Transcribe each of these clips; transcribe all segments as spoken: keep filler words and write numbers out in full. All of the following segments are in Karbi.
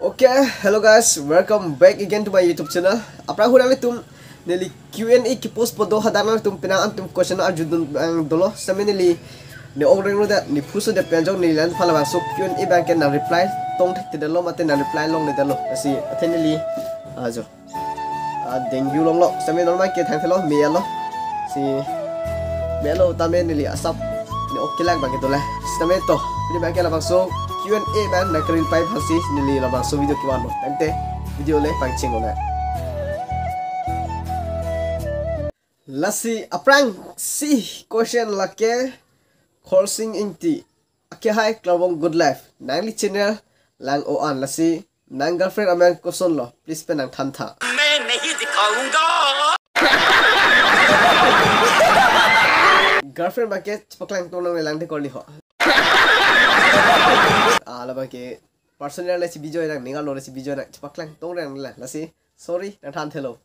Okay, hello guys, welcome back again to my YouTube channel. Aphrang hu nanglitum neli Q and A kipostpo do, hadak nanglitum penang atum question arjudun ang dolo. Sitame neli ne ong renglo det, ne puso det pen jong neli lan phala bangso Q and A abangke nang reply tong thekthedetlo mate nang reply longledetlo. Lasi athe neli ajo, ah, dengju longlo. Sitame non abangke thangthelo, me-etlo. Si me-etlo tame neli asap ne ok kelak abangke dolang. Sitame to, pini abangke labangso Q and A abang nang kareply aphansi neli labangso video kevan lo. Tangte video le pangcheng lonang. Lasi aphrangsi question lake Khorsing Ingti. Ake hai Klabong Good Life. Nangli channel lang o an, lasi nang girlfriend amen kosonlo, please pen nang thantha. Girlfriend abangke chepaklang tong nang lang de korli ho. Ah, labangke personal le chibi joi nang, ninga lo le chibi joi nang, chepaklang tong nang la, lasi sorry, nang thanthelo.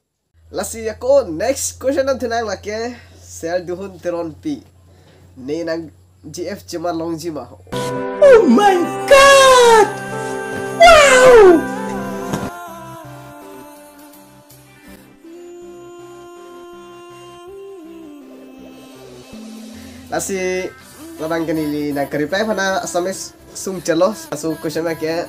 Lasi ako next question nangthu nang lake Sel Duhun Teronpi. Ne nang G F cheman longji ma ho? Oh my God! Wow! Lasi labangke neli nang kareply aphan Assamese sung chelo. Laso question abangke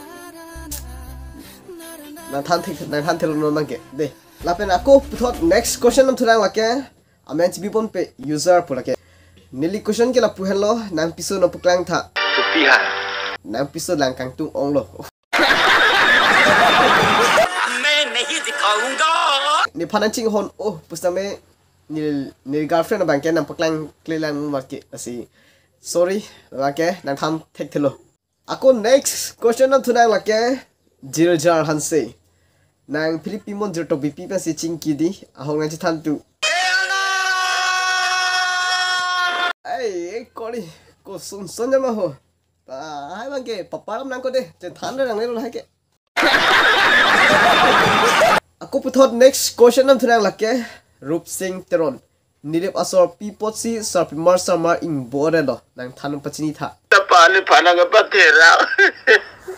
nang than thek, nang thanthelo non abangke de. Lapen ako puthot next question nangthu nang lake, amen chibi ponpe user pu lake. Neli question ke lapu henlo, nang piso nangpaklangtha. Kopi ha? Nang piso lang kangtung onglo. Nephan nangchinghon o pusitame neli, neli girlfriend abangke nangpaklangklelang ma ke, lasi sorry, abangke nang tham thekthelo. Ako next question nangthu nang lake Jirjar Hanse. Nang Philip Pimon Jirtok Bipi pensi chingki di, ahong nang chethanthu. Ai, ai, kori, koson son jama ho. Ah, hai abangke, paparam nang ko de, chethan nang le lo hai ke. Ako puthot next question nangthu nang lake Rupsing Teron. Nilip asor pi apotsi sarpimar sarmar ingbor-etlo, nang than pachinitha. Tapa nephan nang patherak.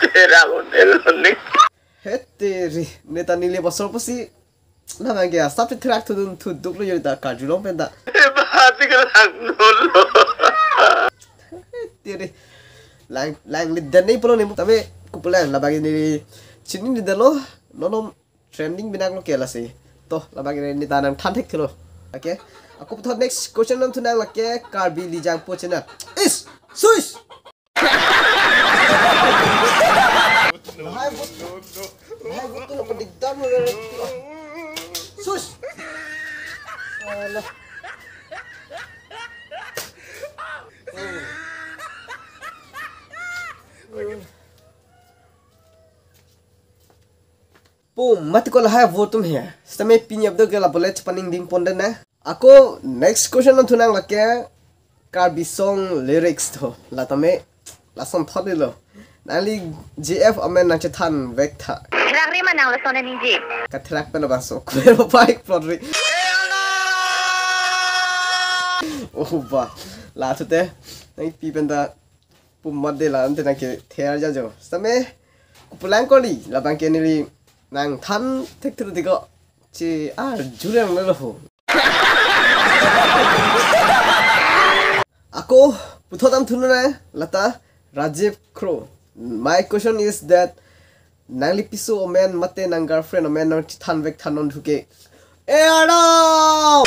Therak un-elo ni. Heteri, neta nilip asor pusi. Labangke asap therak thudun thuduklo jodi ta karjulong penta. Eba ti kalang nolo. Heteri. Lang, lang ni dene pulo ni tame kopulang labangke neli chininedetlo, non non trending binaklo ke lasi. To, labangke neta nang than thekthelo. Okay. Ako puthot next question nangthu nang lake Karbi Lijang Po channel. Is! Suis! Lahai vote. Lahai vote tu lo padik dam lo. Sus! Alah. Pu mati ko lahai vote tum he. Sitame pini abdo ke lapu le chepaningding pondet na. Ako next question nangthu nang lake Karbi song lyrics to. Latame lason thot lo. Nangli G F amen nang chethan vektha. Therak ri ma nang lason ningje? Katherak pen abangso. Kuer paik plot ri. Oh ba. Latute. Nangpi penta pu mat de la ante nang kether jajo. Sitame kopulang kali labangke neli nang than thekthelo tiko. Che arjulong lo ho. Ako puthot nangthu nang lata Rajiv Kro. My question is that nangli piso amen mate nang girlfriend amen nang chethan vektha non thuke. Eh, ano!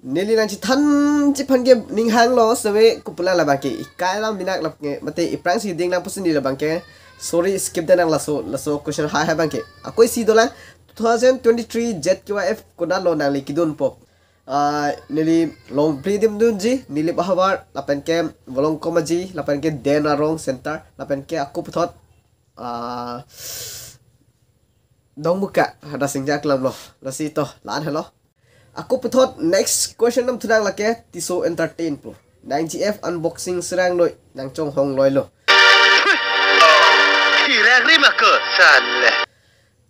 Neli nang chethan chephan ke ning hanglo, sitame kopulang labangke ikai alam binak labangke mate iphrangsi ding nang pusi neli labangke. Sorry, skip de nang laso, laso question hai hai abangke. Ako isi dolang, two thousand twenty-three Z K Y F konatlo nangli kedunpo? Ah, neli Longpli adim dunji, Nilip ahavar, lapenke Volongkom Aji, lapenke Den Arong Center, lapenke ako puthot, ah, Dongmuka, hadak Singjak lamlo. Lasi to, la-an helo. Ako puthot next question nangthu nang lake Tisso Entertain pu. Nang G F unboxing serang noi, nang chonghong loilo. Therak ri ma ko, sale.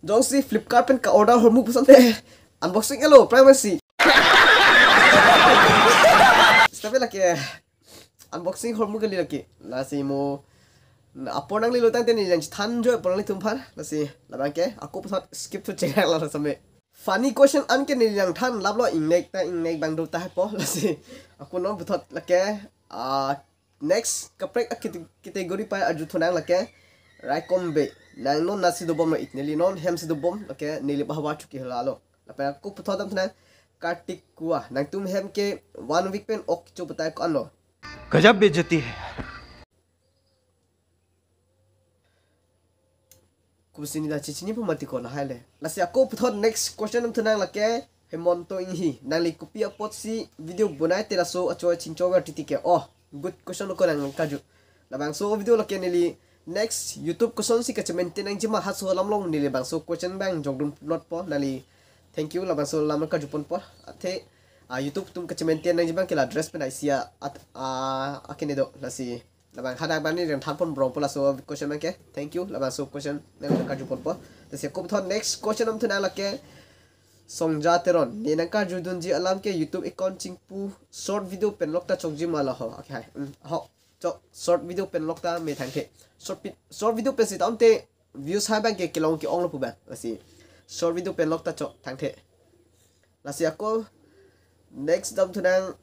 Jongsi Flipkart pen ka-order hormu pusonte unboxing-etlo, privacy. Sitame lake unboxing hormu kali lake. Lasi mo Apor nanglelo tangte neli nangchethan joi apor nanglitum aphan. Lasi labang ke ako puthot skip thu chengak la same. Funny question an ke neli nangthan laplo, ingnek ta ingnek abang do tahai po. Lasi ako non puthot lake, ah, next kaprek a cate-, category pai arju thunang lake. Raikom Bey, nang non nasi dobom lo ik, neli non hem si dobom, lake neli bahwa chuki hala lo. Lapen ako puthot dam thunang Kartik Kua, nangtum hem ke one week pen ok cho batai ko-an lo. गजब बेइज्जती है यार। Kusini da chichini pu mati ko lahai le. Lasi ako puthot next question dam thunang lake Hemonto Inghi, nangli kopi apotsi video bonai te laso achoi chingchoi ver titi ke. Oh, good question ko nang karju. Labangso video lake neli next YouTube kosonsi kachemen te nangji ma haso alam along neli bangso question abang jokdun plot po, nangli thank you labangso alam karju ponpo. Athe, ah, YouTube atum kachemen te nangji abang ke la dress pen aisi a, at, ah, akene do, lasi labang hadak bani rem than pon brong po laso question abang ke. Thank you labangso question nang karju ponpo. Lasi ako puthot next question dam thunang lake Songja Teron, ne nang karjudunji alam ke YouTube account chingpu short video pen lok ta chokji ma la ho. Okay, hai. Hmm, ho. Chok short video pen lok ta me thangthe. Short pi-, short video pensi ta-un te views hai abang ke kelong ke-ong lo pu abang. Lasi short video pen lok ta chok thangthe. Lasi ako next dam thunang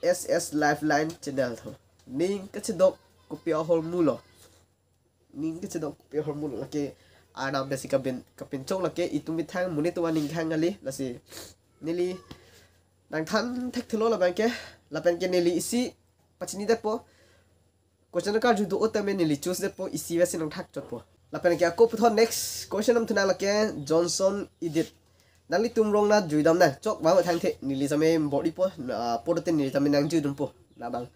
S S Lifeline channel thu. Ning kachedok kopi ahormu lo. Ning kachedok kopi ahormu lo, lake anam besi kapin, kapinchong lake itum methang monit atum aning khang kali. Lasi neli nangthan thekthelo labang ke. Lapen ke neli isi pachini detpo. Question karju do-o tame neli choose detpo, isi vesi nangthak chotpo. Lapen ke ako puthot next question dam thunang lake Johnson Edit, nanglitum rong na juidam nang chok abang thangthe, neli same bor-ipo, na, apor te neli tame nangjuidunpo. Labang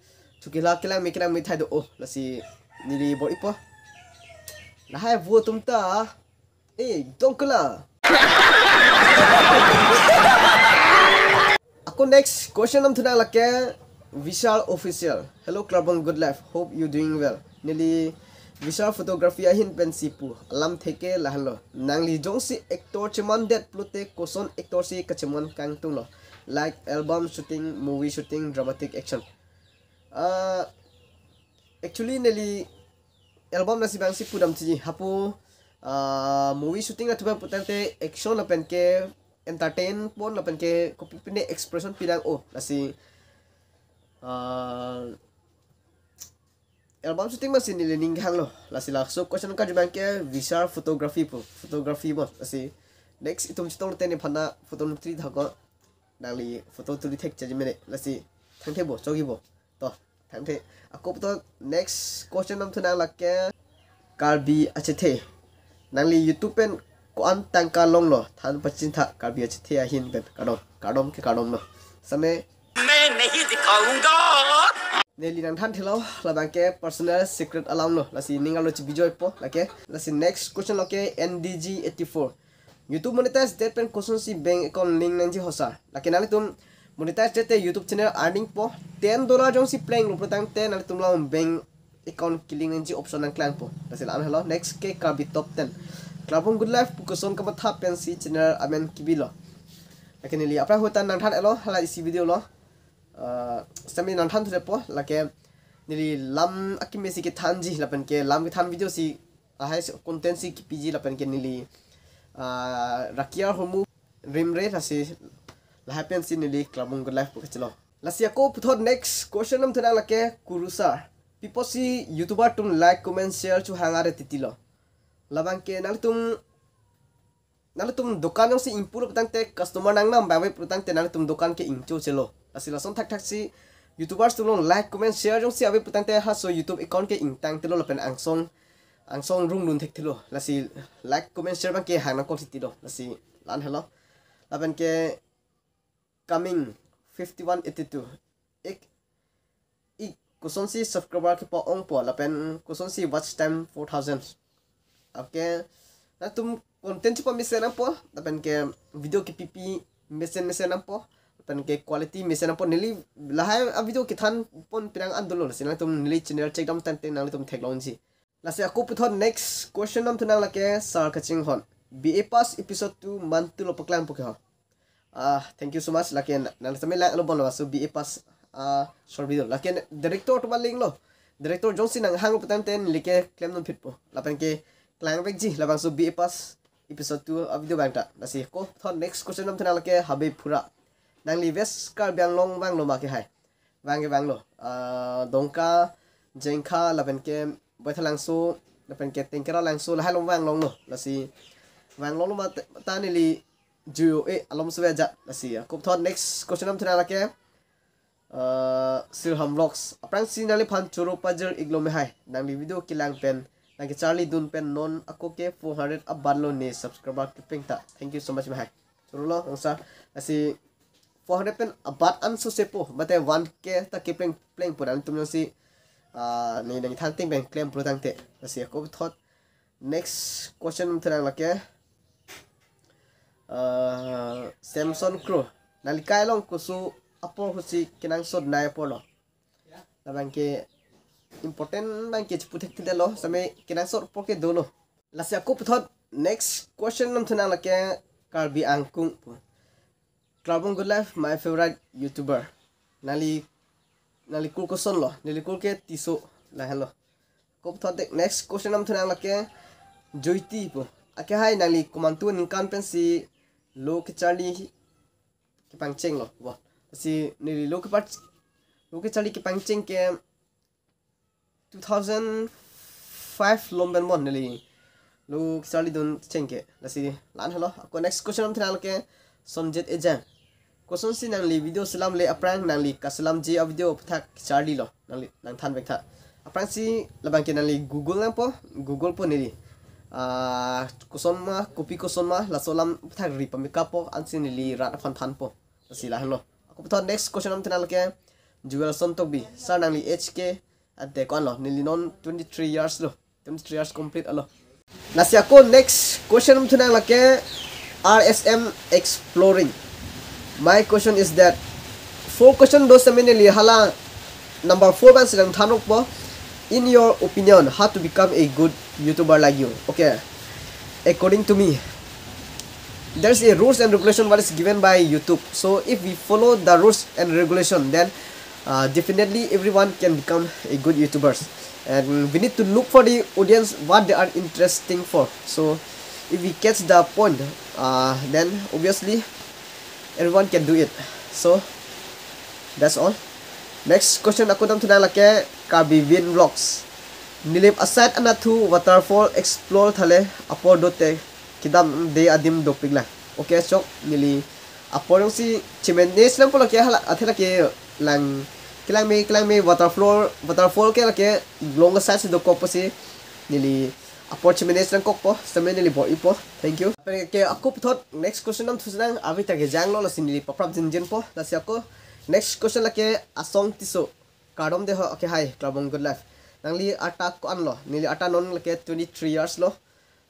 chuki la kelang me kelang me thai do-o, lasi neli bor-ipo. Lahai vo atum ta, eh, dongkela. Ako next question dam thunang lake Vishal Official. Hello Klarbong Good Life, hope you doing well. Neli Vishal Photography ahin pensi pu alam theke lahenlo. Nangli jongsi actor cheman det pulote koson actor si kacheman kangtung lo? Like album shooting, movie shooting, dramatic action. Ah, actually neli album lasi abang si pudam tiji hapu, ah, movie shooting atubang putangte action lapen ke entertain pon lapen ke kopi pine expression pinang o, lasi, ah, album shooting masi neli ning khang lo. Lasi laso question karju abang ke Vishal Photography pu, photography mo. Lasi next itum chetong te nephan na photo nutri thako, nangli photo tuli thek chaji mene. Lasi thangthe bo, chogi bo. To, thangthe. Ako to next question dam thunang lake Karbi Achethe, nangli YouTube pen ko-an tangka longlo, than pachini tha Karbi Achethe ahin pen. Kardom, kardom ke kardom lo. Same मैं नहीं दिखाऊंगा। Neli nangthan thelo, labang ke personal secret alam lo. Lasi ning arlo chibijoipo lake. Lasi next question lake N D G eighty-four. YouTube monetize det pen kosonsi bank account link nangji ho sir? Lake nanglitum monetize det te YouTube channel earning po, ten dollar jongsi plenglo putangte nanglitum along bank account kelink nangji option nangklangpo. Lasi la-an helo. Next ke Karbi Top ten. Klarbong Good Life pu koson kamatha pensi channel amen kibilo? Lake neli aphrang ahut ta nangthan-etlo hala isi video lo. Ah, sami nangthan thudepo, lake neli lam akimesi kethanji lapen ke lam kethan video si ahai si content si kipiji lapen ke neli, ah, Rakiar Homu Rimre lasi lahai pensi neli Klarbong Good Life pu kachelo. Lasi ako puthot next question dam thunang lake Kurusar. Pi apotsi YouTuber atum like, comment, share chohang are titi lo? Labang ke nanglitum, nanglitum dokan jongsi ingpulo putangte customer nangnam bang ave putangte nanglitum dokan ke ingcho chelo. Lasi lason thakthak si YouTubers atum along like, comment, share jongsi ave putangte halaso YouTube account ke ingtang telo lapen angsong, angsong rungdun thekthelo. Lasi like, comment, share abang ke hang nangkok titi lo. Lasi la-an helo. Lapen ke Coming fifty-one eighty-two. Ik, ik kosonsi subscriber kepa-ongpo lapen kosonsi watch time four thousand. Okay. Nanglitum content chepamesen nangpo lapen ke video kepipi mesen mesen nangpo lapen ke quality mesen nangpo. Neli lahai a video kethan pon pirang an dolo, lasi nanglitum neli channel check dam tangte nanglitum theklongji. Lasi ako puthot next question dam thunang lake Sar Kachinghon. B A pass episode two mantu lo paklang pu ke ho. Ah, thank you so much. Lake na, nang sami lang lo bon lo, so B A pass, ah, short video. Lake na, director atum alinglo. Director jongsi nanghang putangte neli ke klemdun phitpo. Lapen ke klangvekji labangso B A pass episode two a-video abang ta. Lasi ako puthot next question damthu nang lake Habe Phura. Nangli West Karbi Anglong vanglo ma kehai? Vang ke vanglo. Ah, Dongka, Jengkha, lapen ke Baithalangso, lapen ke Tengkera Langso, lahai along vanglonglo. Lasi vanglonglo mate, ta neli juyo e alom suwe aja. Lasi ako puthot next question damthu nang lake, ah, Silham Vlogs. Aphrangsi nangliphan choro pajir-iklo me hai. Nangli video kelang pen, nangkecharlidun pen non ako ke four hundred abatlo ne subscriber kepeng ta. Thank you so much me hai. Chorolo, angsa. Lasi four hundred pen abat an so sepo, mate one K ta kepleng plengpo, nangtum jongsi, ah, ne nangthang ting pen klem pulotangte. Lasi ako puthot next question damthu nang lake, ah, Samson Kro. Nangli kai along koso apor ahutsi kenangsot nai aporlo? Labang ke important abang ke chipu thekthedetlo, same kenangsot apor ke dolo. Lasi ako puthot next question damthu nang lake Karbi Angkung pu. Klarbong Good Life, my favorite YouTuber. Nangli, nangli kur kosonlo? Neli kur ke Tisso, lahenlo. Ako puthot dek next question damthu nang lake Joyti pu. Ake hai, nangli komantu aningkan pensi lo kecharli kepangchenglo bo? Lasi neli lo kepar, lo kecharli kepangcheng ke two thousand five along pen bon neli lo kecharlidun cheng ke. Lasi la-an helo. Ako next question damthu nang lake Sonjet Ejang. Kosonsi nangli video selamle aphrang, nangli kaselamji a-video aphuthak kecharlilo? Nangli nangthanvek tha. Aphrangsi labang ke nangli Google nangpo, Google po neli, ah, koson ma, kopi koson ma, laso alam aphuthak ri pamekappo, ansi neli rat aphan thanpo. Lasi lahenlo. Ako puthot next question damthu nang lake Joelson Tokbi. Sir, nangli age ke ante ko-anlo? Neli non twenty-three years lo. Twenty-three years complete alo. Lasi ako next question damthu nang lake R S M Exploring. My question is that, four question do, same neli hala number four abangsi nangthanrokpo. In your opinion, how to become a good YouTuber like you? Okay. According to me, there's a rules and regulation what is given by YouTube. So if we follow the rules and regulation, then, uh, definitely everyone can become a good YouTubers. And we need to look for the audience, what they are interesting for. So if we catch the point, uh, then obviously everyone can do it. So that's all. Next question ako damthu nang lake Karbi Win Vlogs. Neli aside anatthu waterfall explore thale apor dote kedamde adim dopiklang? Okay, chok, neli apor jongsi chemanage nangpo lake hala, athe lake lang, kelang me, kelang me waterfall, waterfall ke lake long side si dokokpo si neli apor chemanage nangkokpo, same neli bor-ipo. Thank you. Lapen ke ako puthot next question damthu nang, avi ta kejanglo, lasi neli paprap jinjinpo. Lasi ako next question lake Asong Tisso. Kardom de ho, okay, hi, Klarbong Good Life. Nangli arta ko-anlo? Neli arta non lake twenty-three years lo.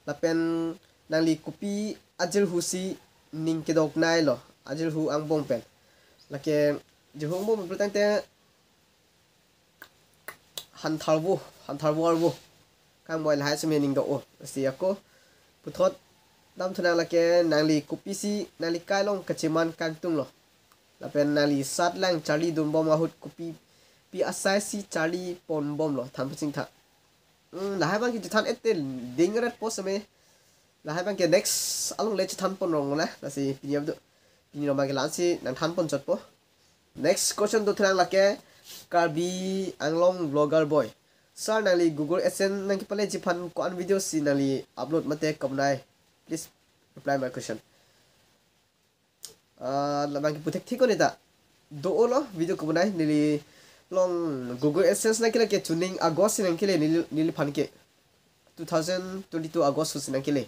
Lapen nangli kopi ajirhusi ning kedok nailo, ajirhu angbong pen? Lake jirhu angbong pen pulotangte hantharvo, hantharvo arvo kangboi lahai seme ning do-o. Lasi ako puthot damthu nang lake, nangli kopisi nangli kai along kacheman kangtunglo? Lapen nangli sat lang charlidunbom ahut kopi pi asai si charli ponbomlo, than pachingtha. Hmm, lahai abang ke chethan-et te dingretpo seme. Lahai abang ke next along le chethan ponrong la. Lasi pini abdo, pini abang ke la-ansi nangthan ponchotpo. Next question dothu nang lake Karbi Anglong Vlogger Boy. Sir, nangli Google AdSense nangkepaleji aphan ko-an video si nangli upload mate kabonai? Please reply my question. Ah, labang ke puthekthek ko-an ta do-olo video kabonai. Neli along Google AdSense nangkele ke chuning August si nangkele neli, neliphan ke. Two thousand twenty-two August si nangkele.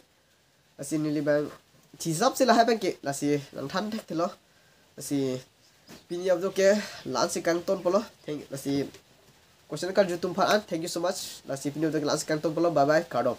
Lasi neli abang chisap si lahai abang ke, lasi nangthan thekthelo. Lasi pini abdo ke la-ansi kangtonpolo. Thank, lasi question karju atum aphan an, thank you so much. Lasi pini abdo ke la-ansi kangtonpolo. Bye bye, kardom.